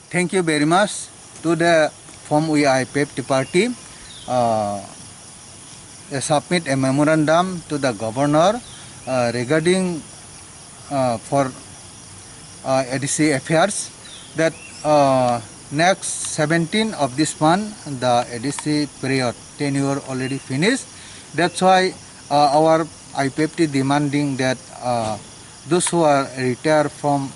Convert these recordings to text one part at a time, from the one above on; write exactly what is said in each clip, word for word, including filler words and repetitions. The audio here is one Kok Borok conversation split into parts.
Thank you very much to the from we I P F T party, uh, uh, submit a memorandum to the governor, uh, regarding, uh, for, uh, A D C affairs that, uh, next seventeen of this month the A D C period tenure already finished. That's why, uh, our I P F T demanding that, uh, those who are retired from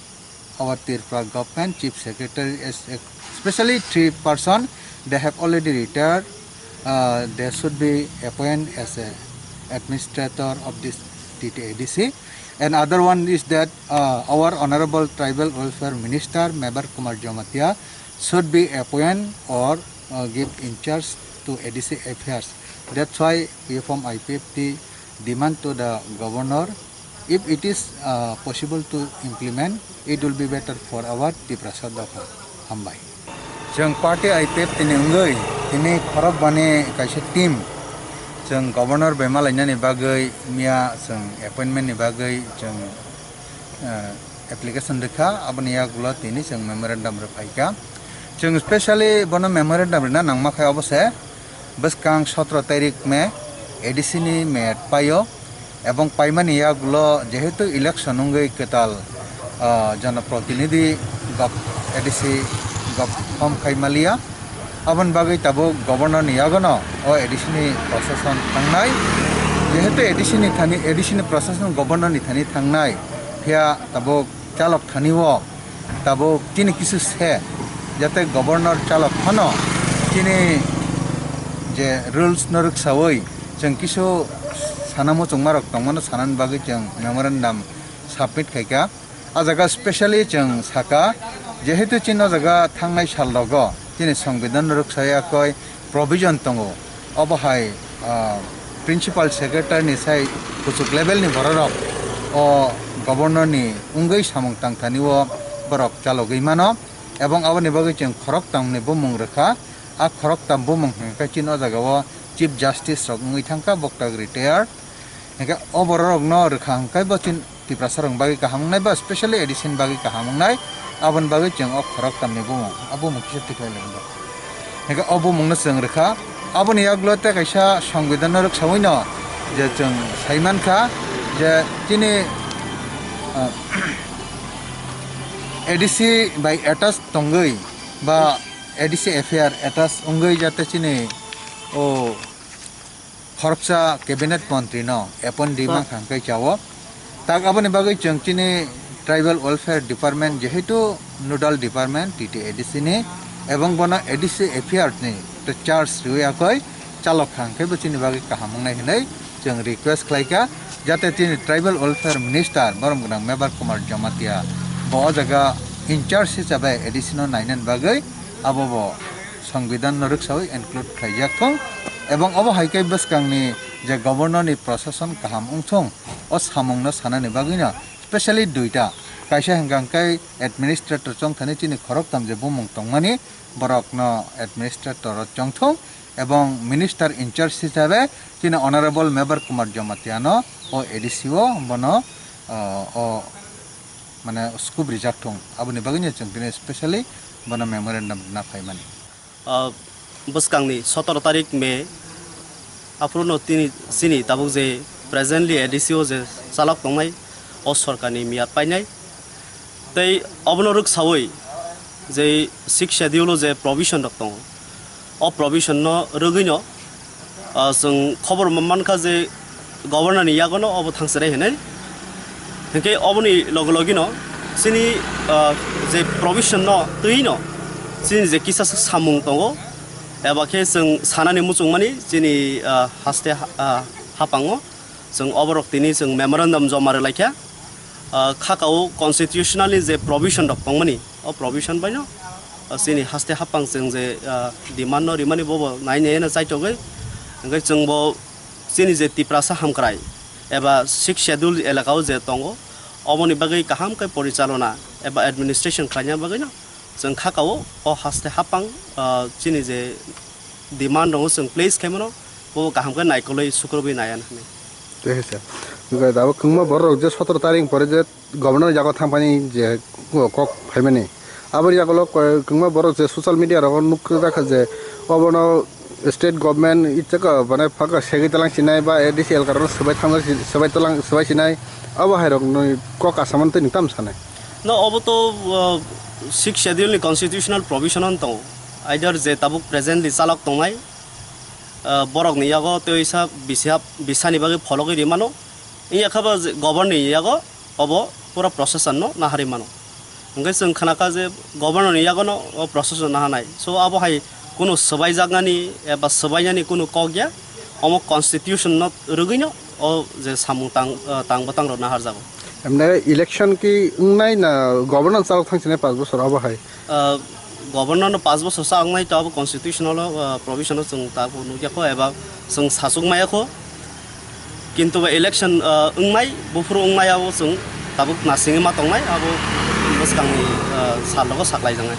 our Tripura government, chief secretary, es-, especially three person, they have already retired. Uh, they should be appointed as a administrator of this T T A D C. And other one is that, uh, our honorable tribal welfare minister, Mebar Kumar Jamatia, should be appointed or, uh, give in charge to A D C affairs. That's why we from I P F T demand to the governor, if it is, uh, possible to implement, it will be better for our Tiprasa dopha. Hambai. Chwng party I P F T ni wngwi tini khorok bani kaisa team chwng governor bai malainani bagwi miya chwng appointment ni bagwi chwng, uh, application rwkha, aboni yagulo tini chwng memorandum rwphaikha. Chwng specially bono memorandum rwna nangma khai obo se bwskang sotro tarik May A D C ni mayat paio, ebong paimani yagulo jehetu election wngwi kwtal, ah, jonoprotinidhi gov-, A D C gov-, form khai maliya, aboni bagwi tabuk governor ni yagono o A D C ni prosason thangnai, jehetu A D C ni thani, A D C ni prosason governor ni thani thangnai, phiya tabuk chalok thani o tabuk chini kisu se, jate governor chalok phano chini je rules no rwksawi chwng kisu sana muchungma rok tongmano sanani bagwi chwng memorandum submit khaikha. A jaga specially chwng saka, jehetu chini o jaga thangnai sal rogo chini songbidan no rwksawi akoi provision tongo, obo hai, ah, principal secretary ni sai kuchuk level ni bororok o governor ni wngwi samung tangthani o borok chalogwi mano, ebong aboni bagwi chwng khoroktam ni bumung rwkha. A khoroktam bumung hwnkhe chini o jaga o chief justice rok wngwi thangkha, boktak retired. Hingke o bororokno rwkha hwnkhe bo chin Tiprasa rokni bagwi kaham wngnai ba specially A D C ni bagwi kaham wngnai, aboni bagwi chwng o khoroktamni bumung, a bumung kisa tikhlai lai wngo. Hingke o bumungno chwng rwkha, aboni yagulo tei kaisa songbidanno rwksawino je chwng sai mankha je chini, ah, A D C bai attach tongwi ba A D C F I R attach wngwi jate chini o khoroksa cabinet montri no appoint rima khang kai chao. Tak aboni bagwi chwng chini tribal welfare department jehetu nodal department T T A D C ni ebong bono A D C F I R ni to charge riwi akoi chalok khang khe bo chini bagwi kaham wngnai hinwi chwng request khlai kha, jate chini tribal welfare minister borom gwnang Mebar Kumar Jamatia bo o jaga in charge hisabe A D C no nainani bagwi abo bo songbidan no rwksawi include khlaijak thung, ebong obo hai khe bwskangni je governor ni prosason kaham wngthung, o samung no sanani bagwi no specially duita, kaisa hwnkha hwnkhe administrator chongthani chini khoroktham je bumung tongmani borok no administrator o chongthung, ebong minister in charge hisabe chini honorable Mebar Kumar Jamatia no o A D C o bono, o, o mane scope rijak thung, aboni bagwi no chwng tini specially bono memorandum rwna phaimani. Ah, bwskangni sotoro tarik May, aphuru no tini, chini tabuk je presently A D C o je chalok tongnai, o sorkarni miyat painai. Tei obono rwksawi je Sixth Schedule o je provision rok tongo, o provision no rwgwino, ah, chwng khobor mankha je governor ni yagono obo thangsinai hinwi. Hinkhe oboni loge logino chini, ah, je provision no twino chini je kisa samung tongo, eba khe chwng sanani muchungmani chini, ah, haste ha-, ah, hapango chwng oborok tini chwng memorandum joma rwlaikha. Ah, khakao constitutionally je provision rok tongmani, o provision baino, ah, chini haste hapang chwng je, ah, demand no rimani bobo nai nai no chaitogwi. Hwnkhe chwngbo chini je Tiprasa hamkrai eba Sixth Schedule elakao je tongo, oboni bagwi kaham khe porichalona eba administration khlaina bagwino chwng khakao o haste hapang, ah, chini je demand rokno chwng place khaimano, bo kaham khe naikolwi sukrubwi naiya hinwi. Tei hai se. Onkhe abo kwbangma borok je sotoro tarik pore je governor ni jaga thangphani je kok phaimani, Aboni yagulo kwbangma borok je social media rogo nukjagkha je obono state government ichaka mane phaka segwi talang sinai ba A D C elka rok swbai thang swbai talang swbai sinai, abo hai rok nwi kok asaman twi nwng tam sanai? No, obo to, uh, sixth schedule ni constitutional provision on tongo. Either je tabuk presently chalok tongnai, uh, borok ni yago tei sa bisa, bisani bagwi phologwi rimano. Wngya khe bo je governor ni yago obo pura process no naharwi mano. Hwnkhe chwng khnakha je governor ni yago no o process no naharnai. So abo hai kunu swbaijaknani eba swbainani kunu kok ya. Omo constitution no rwgwino o je samung tang, uh, tang bwtang rok naharjago. Emne election ki wngnai na governor chalok thang sinai paanch bosor abo hai? Uh, governor no paanch bosor sa wngnai to abo constitutional, uh, provision o chwng tabuk nukya kho eba chwng sachuk maya kho. Kintu ba election, uh, wngnai, buphuru wngnai abo chwng tabuk nasingwi ma tongnai, abo bwskangni, uh, sal rogo saklaijaknai.